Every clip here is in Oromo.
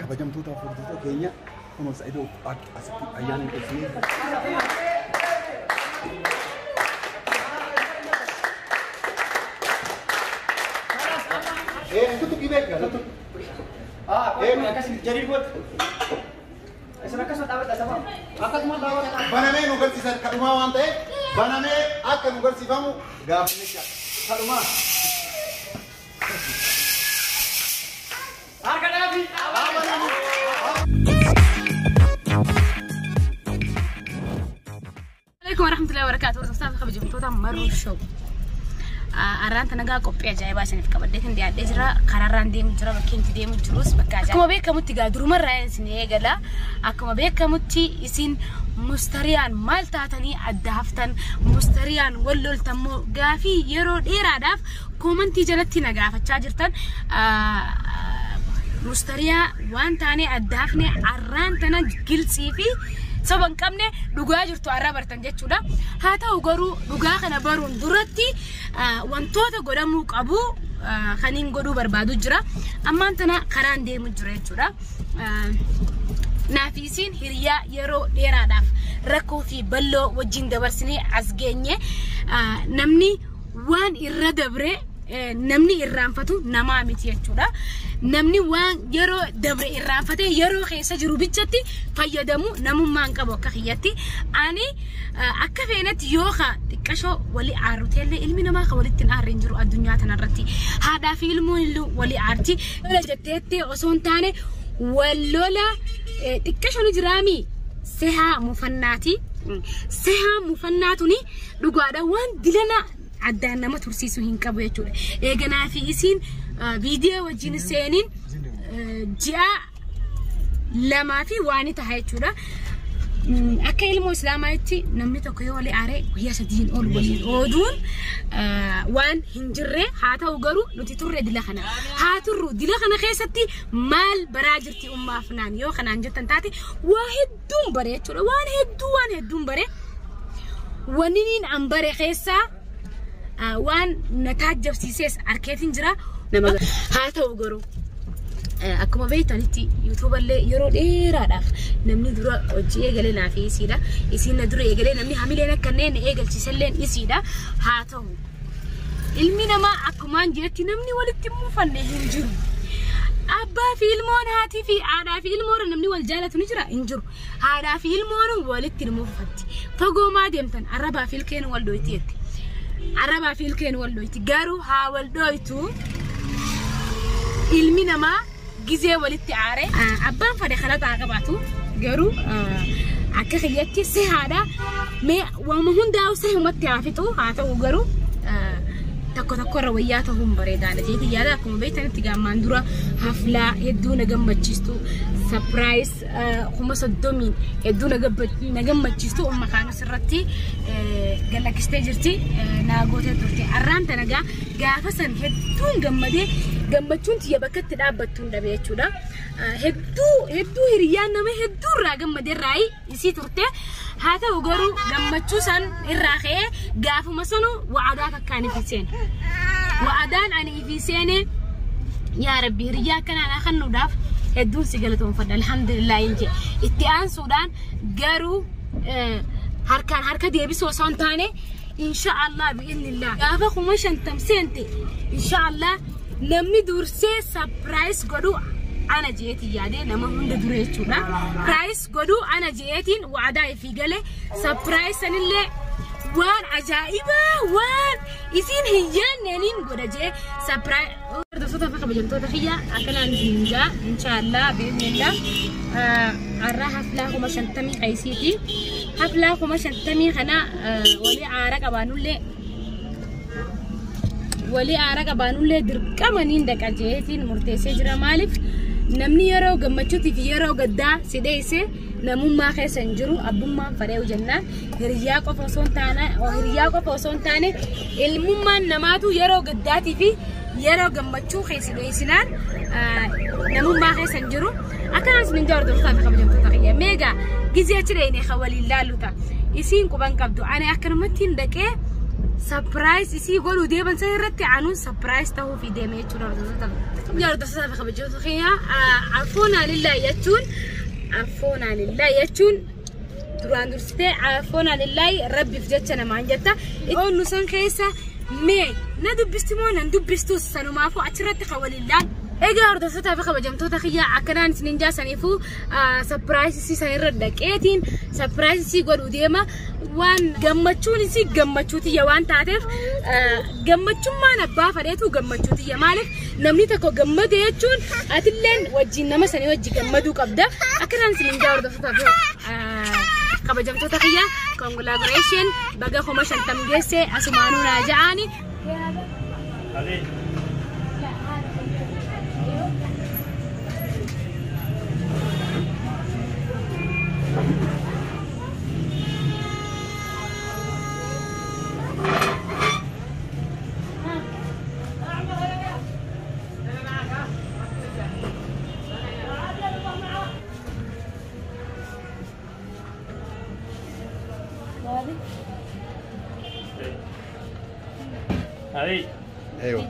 Kabajamtoota hordoftoota keenya kunoo Sa'idoo asitti ayyaana hin qopheessine. Banamee nu garsiisan kadhumaa waan ta'eef banamee akka nu garsiifamu gaafficha kadhumaa. عليكم ورحمة الله وبركاته. Hordoftoota kabajamtoota Marruu Show. Arraan tana qophii ajaa'ibaa isiniif qabadheetiin dhiyaadhee jira. Karaarraan deemu jira, bakki inni deemu jirus bakka ajaa'ibaa. Akkuma beekamutti gaa durumarraa isin eegala. Akkuma beekamutti isin mustariyaan maal taatanii adda haftan, mustariyaan wal loltammoo gaafii yeroo dheeraadhaaf koomantii jalatti na gaafachaa jirtan. Mustariyaa waan taanee adda hafne arraan tana gilxii fi saba hin qabne dhugaa jirtu arraa bartan jechuudha. Haa ta'u garuu dhugaa kana baruun duratti wantoota godhamuu qabu kan hin godhuu barbaadu jira. Ammaan tana karaan deemu jira jechuudha. Naafi isiin hiriyaa yeroo dheeraadhaaf rakkoo fi balloo wajjin dabarsinee as geenye namni waan irra dabre namni irraanfatu namaa miti jechuudha. Namni waan yeroo dabre irraanfatee yeroo keessa jiru bichatti fayyadamu namummaa hin qabu akka kiyyatti. Ani akka feenetti yoo ka xiqqashoo walii aarruteellee ilmi namaa ka walitti hin aarre hin jiru addunyaa tanarratti. Haadhaa fi ilmoon illee walii aarti. Lola jetteettee osoo hin taane wal lola xiqqashoo ni jiraami. Sehaa mufannaati. Sehaa mufannaatuni dhugaadha waan dilana addaan nama tursiisuu hin qabu jechuudha. Eeganaa fi isiin viidiyoo wajjin seeniin ji'a lamaa fi waan ta'a jechuudha. Akka ilmoo islaamaatti namni tokko yoo walii aaree guyyaa sadiin ol waliin ooduun waan hin jirre haa ta'u garuu nuti turre dila kana. Haa turru dila kana keessatti maal baraa jirti ummaaf naan yoo kanaan jettan taate waa hedduun bare jechuudha. Waan hedduu waan hedduun bare. Wanni niin an bare keessaa waan na taajjabsiises arkeetiin jira. Nama haa ta'u garuu akkuma beektanitti yuutuuballee yeroo dheeraadhaaf namni dura hojii eegalee naaf isiidha. Isiin na dura eegalee namni hamileen akka inni na eegalchiiselleen isiidha. Haa ta'u ilmi namaa akkumaan jiretti namni walitti muufanne hin jiru. Abbaa fi ilmoon haatii fi haadhaa fi ilmoon namni wal jaalatu ni jira hin jiru. Haadhaa fi ilmoon walitti ni muufatti. Fagoo maa deemtan arrabaa fi ilkeen wal dhoyti jetti. Arrabaa fi ilkeen wal dhoyti garuu haa wal dhoytu ilmi namaa gizee walitti aare abbaan fade kalataa qabaatu garuu akka kiyyatti si haadha mee waama hundaa'u sahumatti haa fixu haa ta'u garuu tokko tokko irra wayyaa ta'uun bareedaadha jeetii yaada akkuma beektanitti gaammaan dura haflaa hedduu na gammachiistu sapiraayis 30,000 hedduu na gammachiistu umma kaanus irratti galakkistee jirti naa gootee turte arraan tana gaafa san hedduun gammadee gammachuun tiyya bakka itti dhaabbattuun dhabe jechuudha. Hedduu hedduu hiriyyaan nama hedduu irraa gammadee irraa isii turte haa ta'u garuu gammachuu san irraa ka'ee gaafuma sanu wa'adaa takkaan ifi seene. Wa'adaan ani ifi seene yaa Rabbi hiriyyaa akkanaa naa kennuudhaaf hedduun si galatoonfadha alhamdulillah hin jee. Itti aansuudhaan garuu harkaan harka deebisuu osoo hin taane inshaallah bi'innillah gaafa 50,000 seente inshaallah namni dursee sapiraayis godhu ana jeetiin yaadee nama hunda dura jechuudha. Piraayis godhu ana jeetiin waadaa ifii gale sapiraayis sanillee waan ajaa'ibaa waan isiin hin yaadneeniin godha jee sapiraayis. Hordoftoota fi kabajamtoota kiyya akkanaan isin jaa inshaallah bi'iznillah arraa haflaa 50,000 qaysiiti. Haflaa 50,000 kana walii aara qabaanullee walii aara qabaanullee dirqamaniin dhaqa jeetiin murteessee jira. Maaliif namni yeroo gammachuutii fi yeroo gaddaa si dheesse namummaa keessa hin jiru abbummaan fadheewu jennaan hiriyaa qofa osoo hin taane hiriyaa qofa osoo hin taane ilmummaan namaatu yeroo gaddaatii fi yeroo gammachuu keessa dheessinaan namummaa keessa hin jiru. Akkanaan isin hin hordoftoota fi kabajamtoota kiyya meegaa gizee achi dheenee kan waliin laallu ta'a. Isiin quban qabdu ani akkanumatti hin dhaqee Surprise isii godhuu deeman san irratti anuun surprise ta'uuf deeme jechuudha hordoftoota. Hordoftoota fi kabajamtoota kiyya afoonaa lillaa jechuun afoonaa lillaa jechuun duraan dursitee afoonaa lillaa rabbiif jecha namaan jetta. Oonnu san keessa mee na dubbisti moo nan dubbistus sanumaafuu achirratti kan waliin. Egaa hordoftoota fi kabajamtoota kiyya akkanaan isiniin jaasaniifuu surprise san irra dhaqeetiin surprise godhuu deema. Waan gammachuun isii gammachuu tiyya waan taateef gammachummaan abbaa fadheetu gammachuu tiyya. Maaliif namni tokko gammade jechuun atilleen wajjin nama sanii wajji gammaduu qabda. Akkanaan isiniin jaa hordoftoota fi kabajamtoota kiyya congratulation baga 50,000 geesse asumaanuu naa ja'aani. Ahí. Eeyyoo.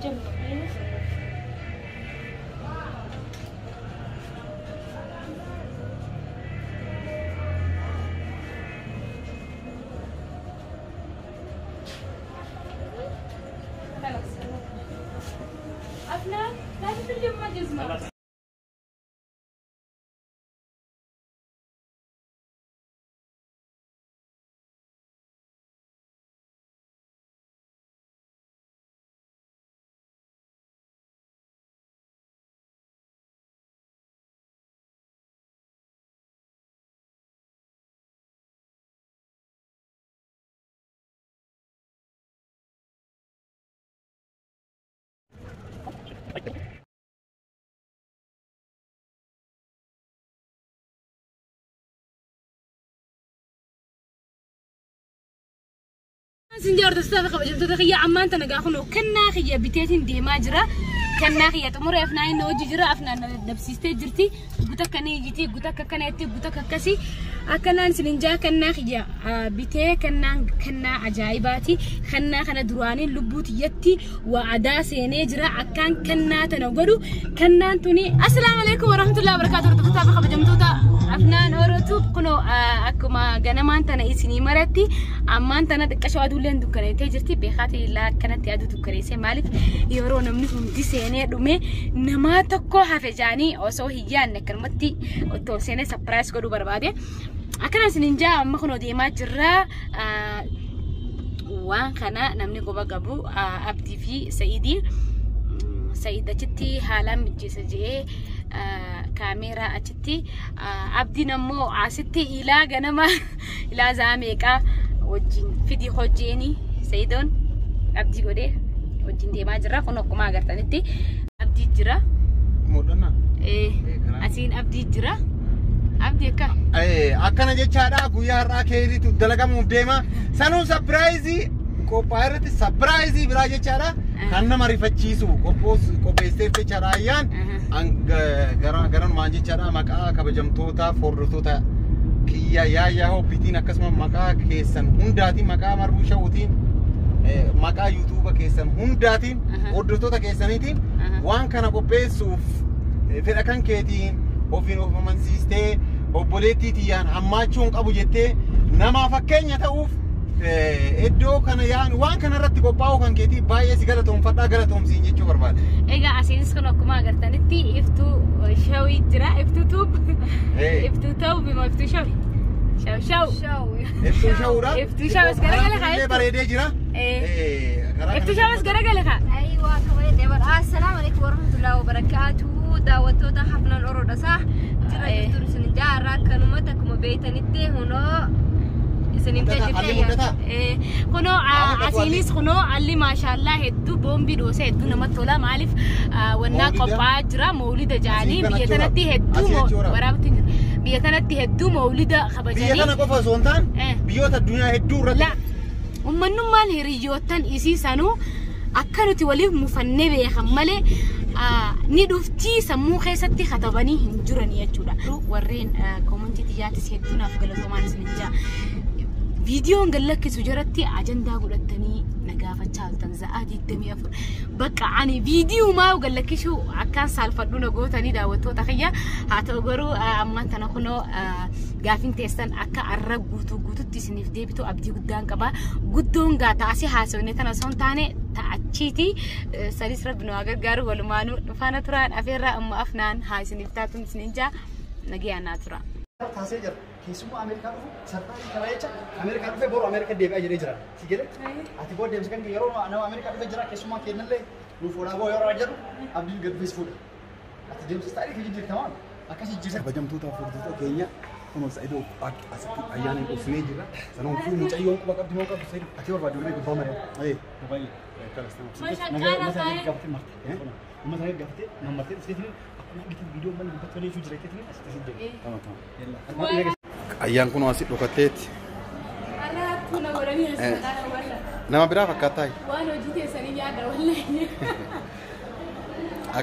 أفنان لا تترجم ما جزمة. Sinjaa hordoftoota fi kabajamtoota kiyya ammaan tana gaa kunoo kennaa kiyya biteetiin deemaa jira. Kennaa kiyya xumura afnaan inni hojii jira afnaan na dadhabsiistee jirti. Guuta akka ni ijjiti guuta akka akkanaatti guuta akka akkasii. Akkanaan isinin jaa kennaa kiyya bitee kennaan kennaa ajaa'ibaati. Kennaa kana duraanii lubbuu tiyyatti waadaa seenee jira. Akkaan kennaa tana godhu kennaan tuni. Assalaamu alaikum warahmatullahi wabarakatuh hordoftoota fi kabajamtoota afnaan horootu kunoo akkuma ganamaan tana isinii maratti ammaan tana xiqqashoo aduulleen dukkaneessee jirti. Beekaati illaa akkanatti aduu dukkaneessee maaliif yeroo namni hundi seenee dhume namaa tokko hafe jaanii osoo hin yaadne akkanumatti otoo seenee surprise godhuu barbaade. Akkana isiniin jaa amma kunoo deemaa jirra. Waan kana namni quba qabu Abdii fi Sa'idii. Sa'id achitti haalaan mijjeessa jedhee kaameeraa achitti Abdiin ammoo asitti ilaa ganama ilaa za'a meeqaa wajjin fidii hojjeeni Sa'idoon Abdii godhee wajjin deemaa jirra. Kun akkuma agartanitti Abdii jira. Mul'annaa? Asiin Abdii jira. Abdii akka? Akkana jechaadha guyyaa har'aa keeriitu dalagamuuf deema. Sanuun surprise qophaa'e irratti surprise biraa jechaadha. Kan nama rifachiisu qopheesseef jechaadha ayyaan. Garanumaan jechaadha maqaa kabajamtootaaf hordoftoota kiyya yaayyaa hoppiitiin akkasuma maqaa keessan hundaatiin maqaa marbuu shawuutiin maqaa yuutuuba keessan hundaatiin hordoftoota keessaniitiin waan kana qopheessuuf fedha kan keetiin ofiin of amansiistee obboleettii tiyyaan hammaachuu hin qabu jettee namaa fakkeenya ta'uuf iddoo kana yaan waan kana irratti qophaa'uu kan keetii baay'ee si galatoomfadhaa galatoomsiin jechuu barbaada. Egaa asiinis kun akkuma agartanitti iftuu shawii jira. Iftuu tuub. Iftuu ta'uu bima iftuu shawi. Shaw shaw. Iftuu shawuudha. Iftuu shawis garagala kaa Illee bareedee jira. Iftuu shawis garagala kaa. Aywa kabaja deeman. Assalaamu alaikum warahmatullahi wabarakatuh. Daawwattoota hafnan Oroodha saa. Jira jirtuun isin jaarraa akkanumatti akkuma beektanitti hunoo isiniin Mul'ata? Kunoo asiinis kunoo alli maashaallaa hedduu boombii dhoosee hedduu namatti tola. Maaliif wannaa qophaa'aa jira mawlida jaanii biyya tanatti hedduu waraabatti jira. Biyya tanatti hedduu mawlida kabajanii. Biyya tana qofa osoo hin taane biyyoota addunyaa hedduu irratti. Uummanummaan hiriyoottan isii sanuu akka nuti waliif mufannee beekan malee ni dhuftii sammuu keessatti katabanii hin jiran jechuudha. Warreen koomantii tiyyaatis hedduu naaf galatoomaan isin jaa. Viidiyoon gallakkisu jalatti ajandaa godhatanii na gaafachaa jirtan sa'aa 24 bakka ani viidiyoo maa gallakkisuu akkaan saalfadhu na gootanii daawwattoota kiyya haa ta'u garuu ammaan tana kunoo gaafin teessan akka arra guutuu guututti isiniif deebitu abdii guddaan qaba. Guddoon gaa taasii haasofne tana osoo hin taane ta'achiiti sadis rabbi nu haa gargaaru walumaanuu dhufaana turaan afeerraa amma afnaan haa isiniif taatuun isiniin jaa nagayaan naa tura. Taasee jira. Keessumaa Ameerikaa dhufu sarfaayi kana jecha Ameerikaa dhufee boru Ameerikaa deebi'aa jedhee jira. Si jedhe ati boo deemsa kan yeroo nama Ameerikaa dhufee jira keessumaa kennallee nuuf oolaa boo yeroo jedhu abdiin gad dhufees fuudha. Ati deemsa taa'ee kee jijjiirta waan akkasii jijjiirta. Kabajamtoota hordoftoota keenya kunoo Sa'idoo asitti ayyaana qopheessinee jirra. Sanoon kun mucayyoon quba qabdi moo qabdu Sa'idoo? Ati barbaadu illee gubbaa maree. Baay'ee. Gaafate marte. Uummata gaafate mammartee dhufteetiin akkuma argitan viidiyoo mana gubbatti tolee jira jettee asitti si jedhe. Ayyaan kun asii dhokatteetti. Nama biraa fakkaataa. Waan hojii teessanii nyaadha wallahi.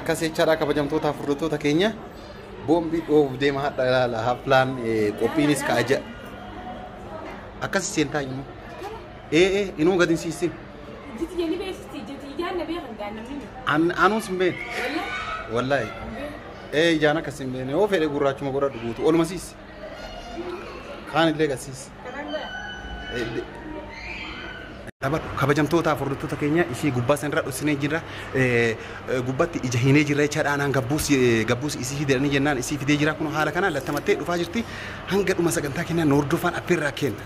Akkas jechaadha kabajamtoota hordoftoota keenya boombii dhoof deema hadha ilaala haflaan qophiinis ka'a ja'a. Akkas seentaa immoo. Inuu gadi hin siisin. Jiti jenni beeksisti jiti ijaan na beekan gaannamni. Anuus hin beekne. Wallahi. Ijaan akkas hin beekne yoo fedhe gurraachuma godhadhu guutu oluma siisi. Kaan illee gasiisi. Kabajamtoota hordoftoota keenya ishee gubbaa sanarra dhossinee jirra. Gubbatti ija hinee jirra jechaadha. Anaan gabbuus gabbuus isii fidanii jennaan isii fidee jira. Kun haala kanaan lattamattee dhufaa jirti. Hanga dhuma sagantaa keenyaa nu hordofaan affeerraa kenna.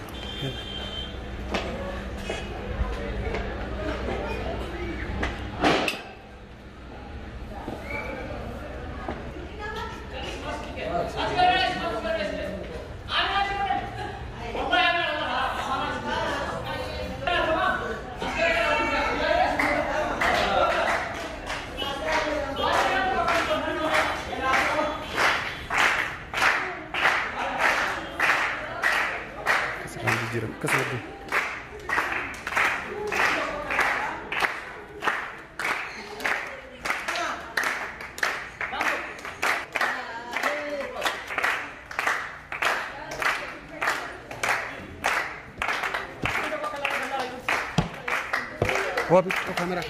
Kamera.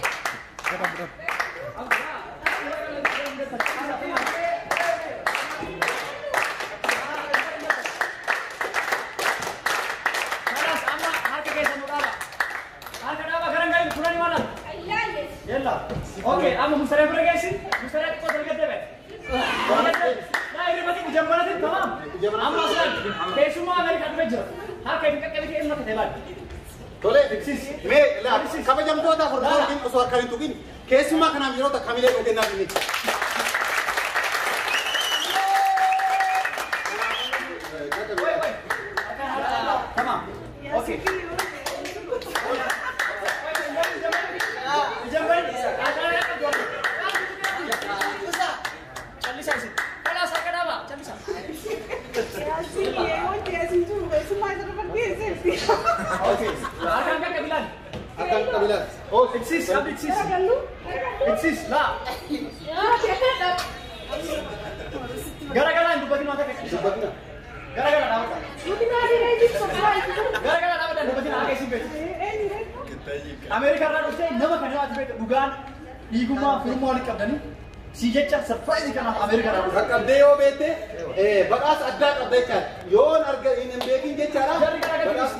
Oke, amma musara bergesi, musara kok terlihat deh. Nah, ini berarti jambaran itu tamam. Amma asal, semua Amerika itu aja. Hak kayak kayak enak ketelan. Tole, mee kabajamtoota hordoftoota osoo harkaan hin tuqin keessumaa kanaaf yeroo takka hamilee nuu kennaa inni. Tamam. Oke. Gara-gara dubbatin mata kayak gara-gara apa? Gara-gara apa dan dubbatin apa sih bet? Amerika kan udah nama kan itu bet bukan di gua film mau dikabdani si jecha surprise kan Amerika kan. Qabdee yoo beekte baqaas addaa qabda jechaadha. Yoon arga hin beekin jechaadha. Baqaas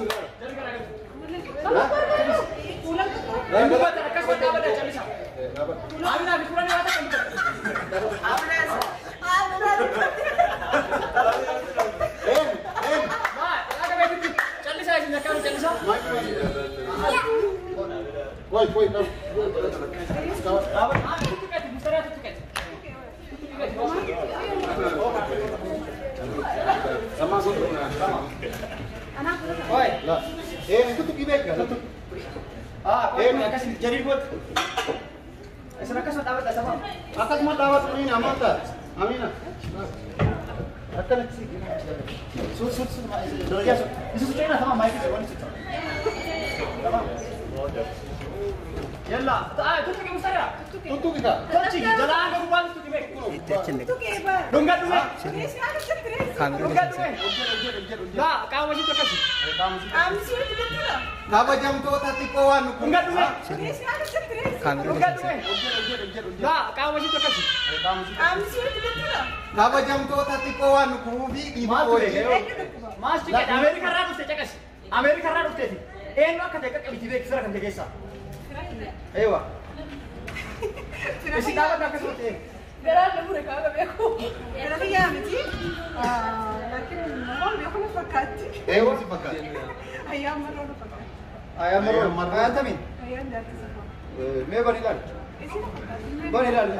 Akkasuma dhaabatu ni amantaa. Amina. Akkana Yalla, tuttuki musara. Tuttuki ka. Tuttuki, jalaan ke gubbaa tuttuki be. Dunga dunga. Dhungadhu. Laa qaama isiitu akkasi. Kabajamtoota xiqqoo waan nu Dhungadhu. Dhungadhu. Laa qaama isiitu akkasi. Kabajamtoota xiqqoo waan nu kuufi dhiibaa wajjin. Maas ciqee Ameerikaa irraa dhufte caqasi. Ameerikaa irraa dhufteeti. Eenyu akka ta'e qaqqabiti beeksisa kan ta'e keessaa. Eewa. Isin dhaabadha akkasuma ta'e. Garaan na mure kaaba beeku. Gara biyyaa miti. Laakiin namoonni beeku na fakkaatti. Eewa si fakkaatti. Ayyaan marroo na fakkaatti. Ayyaan marroo. Ayyaan tamiin. Ayyaan jaartisa koo. Mee bani ilaali. Isin fakkaatti. Bani ilaali.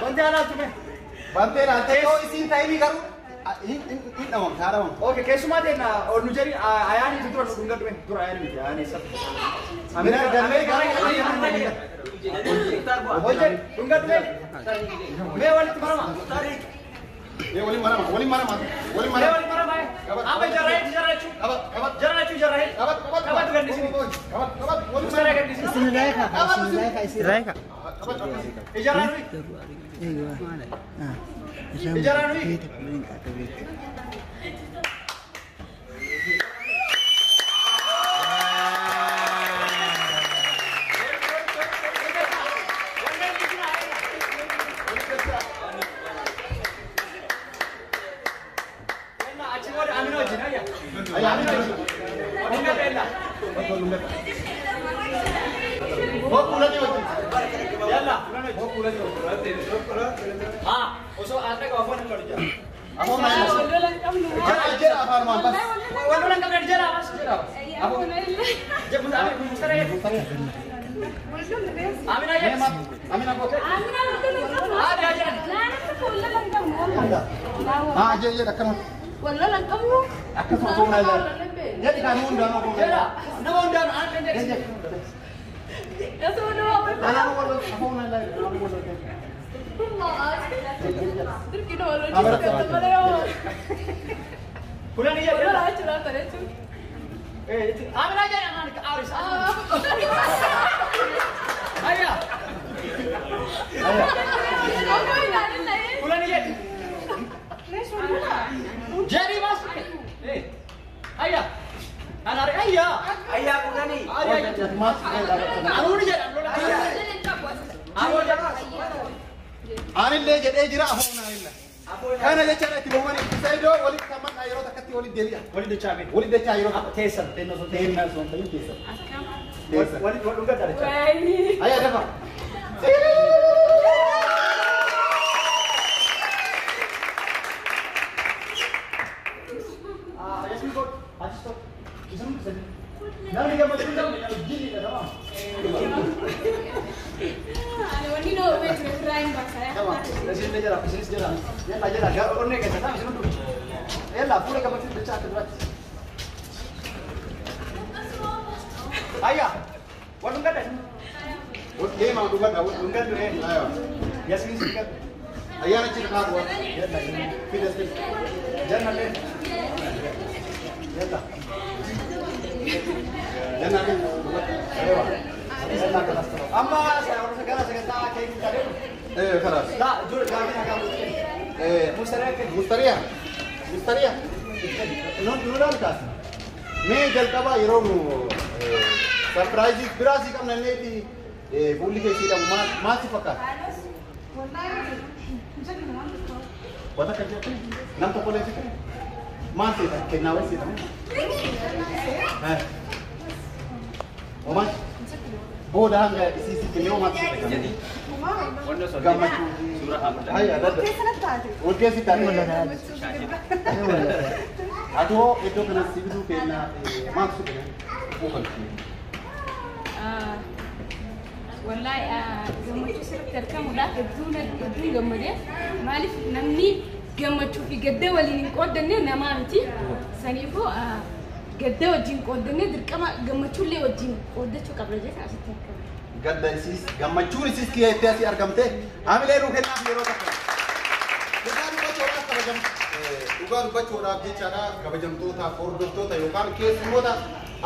Wanti alaatu mee. Bantee ilaalte yoo isiin ta'inii garuu hin dhabamte haa dhabamte. Okay, keessumaa ta'e ol nu jedhi ayaanii dura dhungadhu dura ayaanii miti ayaanii eessa. Ameerikaa Hojii dhungadhu mee walitti marama. Mee waliin marama waliin marama waliin Mee marama. waliin marama. Amma jarra jechuun. Qabat qabat Jarra jechuun jarra. qabat qabat Qabatu gandisini. qabat qabat waliin Mustara marama. gandisini. Qabat qabat. Ijaarraa nuyi. Ijaarraa nuyi. Achi booda Amina wajjin ayya. Ayyaanni wajjin. Dhungadhu ella. Boqqoolanii wajjin. Yalla. Boqqoolanii wajjin. Ah, osoo aan dhagaa afaan hin lolu jira. Afaan maal? Wal lola hin qabnu. Jala jala afaan maal bas. Wal lola hin qabne jala bas jala bas. Mustara jedhu. Wal lola bees. Amina jedhu. Amina boqqee. Amina wal lola hin qabnu. Aadaa jedhan. Laa namni tokko wal lola hin qabnu. Haa jee jee akkana. Wal lola hin qabnu. Akkasuma afaan maal? Jedhi kan hundaan afaan maal? Jala. Nama hundaan aan kan jedhu. Osoo nama wal Anaan wal afaan maal? Dirqina wal hojii malee yoo. Kulan iyya Wal jala. lola achirraa ta'e jechuudha. Amina jedhan aan aaris. Ayya. Ammoo ilaalin ta'ee. Kulan iyya. Lees wal lola. Jedhi bas. Ayya. Ana ayya. Ayya kulani. Ayya. Anuuni jedhan lola. Anuu jedhan. Anillee jedhee jira afaan maal? Kana jecha itti bobba'anii isa iddoo walitti kammannaa yeroo takkatti walitti deebi'a. Walitti dachaa mee. Walitti dachaa yeroo takka. Teessan teessoo sun Teennaa sun ta'in teessan. Teessan. Walitti wal dhungadha dachaa. Wayii. Ayyaa dafa. Yasmin koo achi tokko. Isin sadi. Namni gammachuu hin qabne jilliidha tamam. Ani wanni na oobee ture ofirraa hin baasa. Isin jala isinis jala. Yalla jala gara onnee keessa taa'u isin hundu. Yalla fuula gammachuu dachaa akka duraatti. Ayya. Wal dhungadha isin. Deemaa dhugadha. Dhungadhu ee. Yasmin si dhungadhu. Ayyaana achi kaa'u. Yalla. Fidas fidas. Jannallee. Yalla. Jannaa fi dhugadha. Ewa. Yalla kanas ta'u. Amma gara sagantaa keekiin tadeemu. Kalaas. La dura gaafii nagaa Mustariyaa kennu. Mustariyaa. Mustariyaa. Nu laal kaasa. Mee jalqabaa yeroo nu sarpiraayizii biraa sii qabna illee fuulli kee sii dhabu maal si fakkaata? Wallaahi jedhu waan tokko. Wanta akka jettu nam tokko illee si kenna. Maal seeta? Kennaa wayii seeta? Omaa booda hanga isii si kennee omaa si kenna. Gammachuu. Hayya dadda. Keessa natti taate. Wal keessi taate. Ati hoo iddoo kanas si bituu kennaa maal si kenna? Wallahi gammachuu sirriitti argamuudhaaf hedduun hedduun gammadee maaliif namni gammachuu fi gadda waliin hin qooddanne namaa miti. Saniifuu gadda wajjin qooddanne dirqama gammachuullee wajjin qooddachuu qabna jecha asitti argama. Gadda isiis gammachuun isiis kiyya itti asii argamte hamilee nuu kennaaf yeroo takka. Dhugaa dubbachuudhaaf jechaadha kabajamtootaaf hordoftoota yookaan keessummoota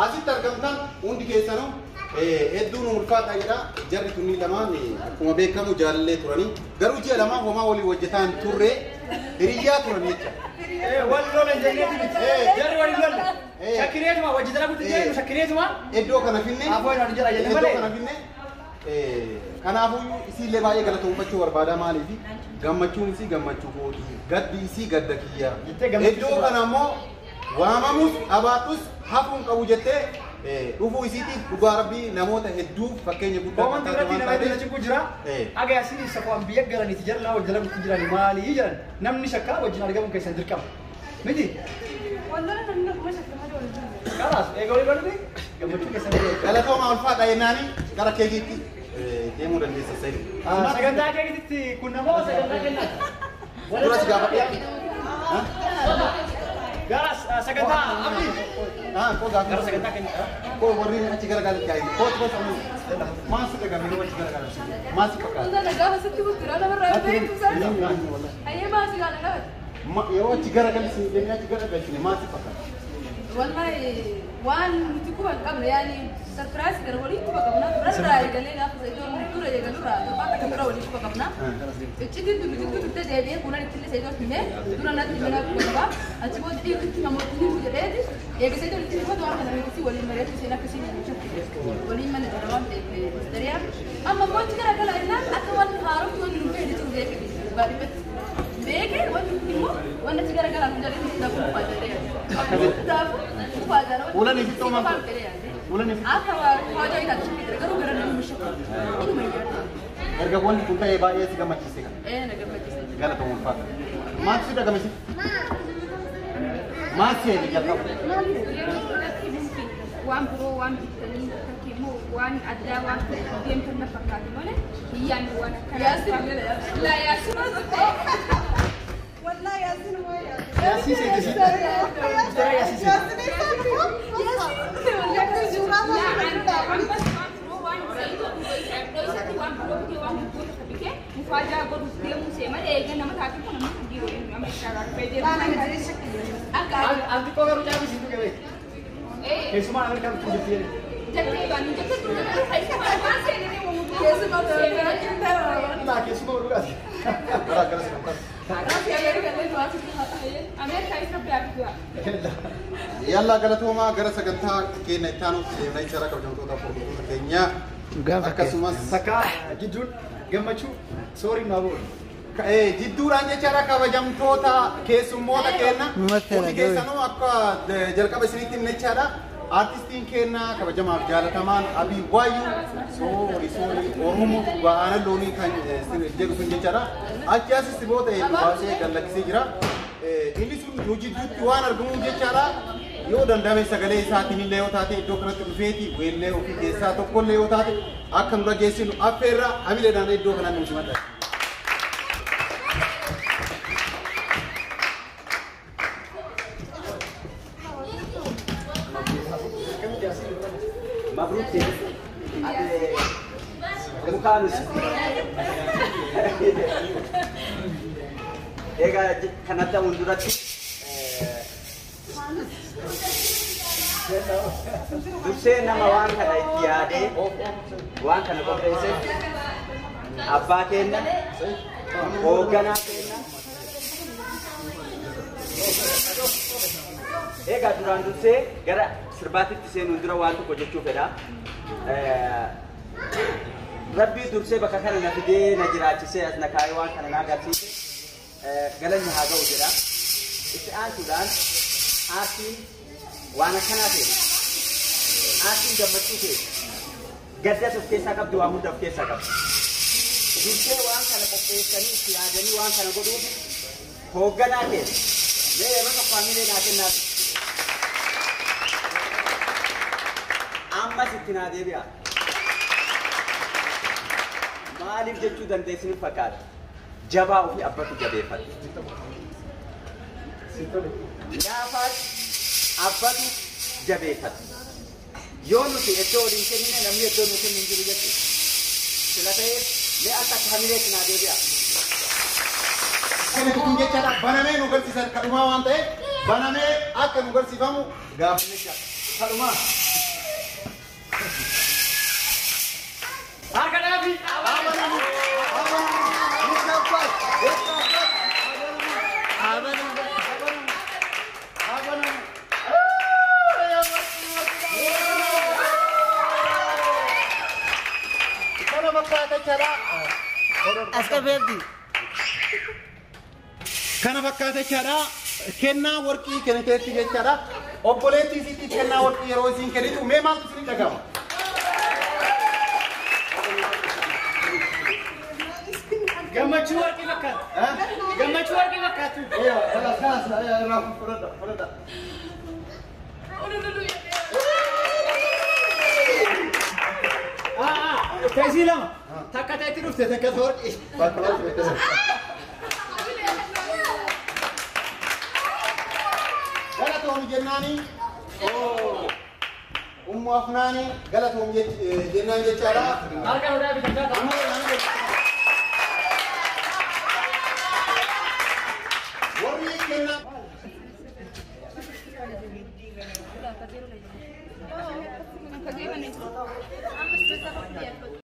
asitti argamtan hundi keessanuu Hedduun ulfaata jedha. Jarri tunni lamaan akkuma beekamu jaalallee turanii garuu ji'a lamaa homaa walii hojjetaan turre hiriyyaa turan jecha. Wal lola jenneeti miti. Jarri wal lola. Shakkireetuma wajji dalaguutti jennu shakkireetuma. Iddoo kana finne. Afoo irraa jira jenne Iddoo malee. kana finne. Kanaafuu isiillee baay'ee galatoomfachuu barbaada maaliif gammachuun isii gammachuu kooti gaddi isii gadda kiyya. Jettee gammachuu Iddoo kana immoo waamamus dhabaadhus hafuun qabu jettee dhufuu isiitiif dhugaa rabbii namoota hedduu fakkeenya guddaa Koomantii irratti nama hedduu na cinqu jira. Aga yaasiin safaan biyya galaniiti jara lama wajji dalaguutti jirani maalii jedhan namni shakkaa wajjin argamuun keessan dirqama. Miti? Wallola namni akkuma shakka malee wal jala. Kalaas eega walii lolli gammachuu keessan dirqama. Galatooma ulfaadha jennaani gara keekiitti deemuu dandeessa Sa'idu. Sagantaa keetitti kun namoo sagantaa kennaati. Dura si gaafadhe. Gara sagantaa abdii. Koo gaafadhe. Gara sagantaa kennaati. Koo warri achi garagalan kaayi. Koo koo sammuu. Maal si dhagame yeroo achi garagalan? Maal si fakkaata? Hunda nagaa asitti guddina namarraa beektu sana. Hayyee maasii kana qabate. Yeroo achi garagalan si deemee achi garagalchine maal si fakkaata? Wallahi waan nuti quba hin qabne yaani sarpiraayisii gara walii quba qabna durarraa eegalee gaafa Sa'idoon dura eegalurraa torbaan takka dura walii quba qabna. Iccitiin tun nuti turte deebi'ee kunan ittillee Sa'idoon himee dura natti himee quba qaba. Achi booda dhiirritti namooti himu jedheeti eega Sa'idoon itti himatu waan kana beeksisi waliin mari'atu isheen akkasiin hin waliin mana jira waan ta'eef dariyaa. Amma immoo achi gara gala innaan akka wanni haaromti wanni nu beekne jiru beekne dhugaa dhibbatti. Beekee wanni kun immoo wanni achi gara galaan hin jedhee hundaafuu dhufaa jedhee hundaafuu dhufaa jedhee Fuula ni fixoo maal? Fuula ni fixoo. Akka waajjira itaatti shakkii garuu gara namni shakkii inuma hin yaadu. Erga wanti kun ta'e baay'ee si gammachiise kana. Ee na gammachiise. Galatooma ulfaata. Maal si dhagame si? Maal si eege jalqaba? Waan biroo waan bittanii fakkii immoo waan addaa waan deemtan na fakkaate malee hiyyaan waan akkanaa. Yaasiin gala yaasiin. Laa yaasiin Wallahi yaasiin waa yaasiin. Yaasiin seete si. Mustara yaasiin seete. Ammas waan biroo waan Sa'idoon dhoysatti waan biroo bitee waan gurgurta bitee mufaajaa godhuuf deemuu see malee eega nama taate kun nama dhiiroo eenyu amma isaa dhufee deemu. Akka Anti koo garuu caabii siin dhuge beekti. Keessumaan Ameerikaa bituu jirti jedhe. Jettee waan jettee turte garuu keessumaa waan seenanii uumutu. keessumaa ta'ee Laa keessumaa dhugaati. Gara gara sagantaa. Ameerikaa isa biraa fiduudha. Yalla galatoomaa gara sagantaa keenya itti aanutti deemnaa jechaadha kabajamtoota hordoftoota keenyaa. Akkasumas Takka jidduun gammachuu soorii naa bo'u. Jidduudhaan jechaadha kabajamtoota keessummoota keenya. Hundi keessanuu akka jalqaba isinitti himne jechaadha. Artistiin keenya kabajamaaf jaalatamaan Abii Waayyuu soorii soorii Oromoo ba'aana loonii kan jedhu sun jechaadha. Achi asis siboota hedduu baasee gallakkisee jira. Inni sun nu jidduutti waan argamuuf jechaadha. Yoo danda'ame sagalee isaatiin illee yoo taate iddoo kanatti dhufeeti weellee ofii keessaa tokkollee yoo taate akka nu dhageessinu affeerra hamileedhaan iddoo kanatti nu simadha. Mabruk Mukaanus. Egaa kanatti ta'uun duratti dursee nama waan kana itti yaadee waan kana qopheesse abbaa keenya hoogganaa keenya. Egaa duraan dursee gara sirbaatitti seenuun dura waan tokko jechuu fedha. Rabbii dursee bakka kana na fidee na jiraachisee as na kaayee waan kana na agarsiise galanni haa ga'u jedha. Itti aansuudhaan aartiin waan akkanaa ta'e aartiin gammachuu ta'e gaddas of keessaa qabdi waan hunda of keessaa qabdi. Dursee waan kana qopheessanii itti yaadanii waan kana godhuuf hoogganaa ta'e mee yeroo tokko hamilee naa kennaaf. Ammas itti naa deebi'a. Maaliif jechuu dandeessinu fakkaata? Jabaa ofii abbatu jabeeffate. Laafaas abbatu jabeeffate. Yoo nuti iddoo waliin kennine namni iddoo nu kennu hin jiru jechuudha. Sila ta'eef mee akka hamilee itti naa deebi'a. Kana kun jechaadha banamee nu garsiisan kadhumaa waan ta'eef banamee akka nu garsiifamu gaafanne jechaadha. Kadhumaa. dhaabi. Kana fakkaata jechaadha. As qabeebdi. Kana fakkaata jechaadha. Kennaa warqii kenniteetti jechaadha. Obboleettii isiitiif kennaa warqii yeroo isiin kennitu mee maaltu isin dhaga'ama? Gammachuu warqii fakkaata. Gammachuu warqii fakkaatu. Teessii lama. Takka ta'etti dhufte takka warqii. Galatoom jennaani. Ummu Afnaani galatoom jennaan jechaadha. Harka nu dhaabi takka.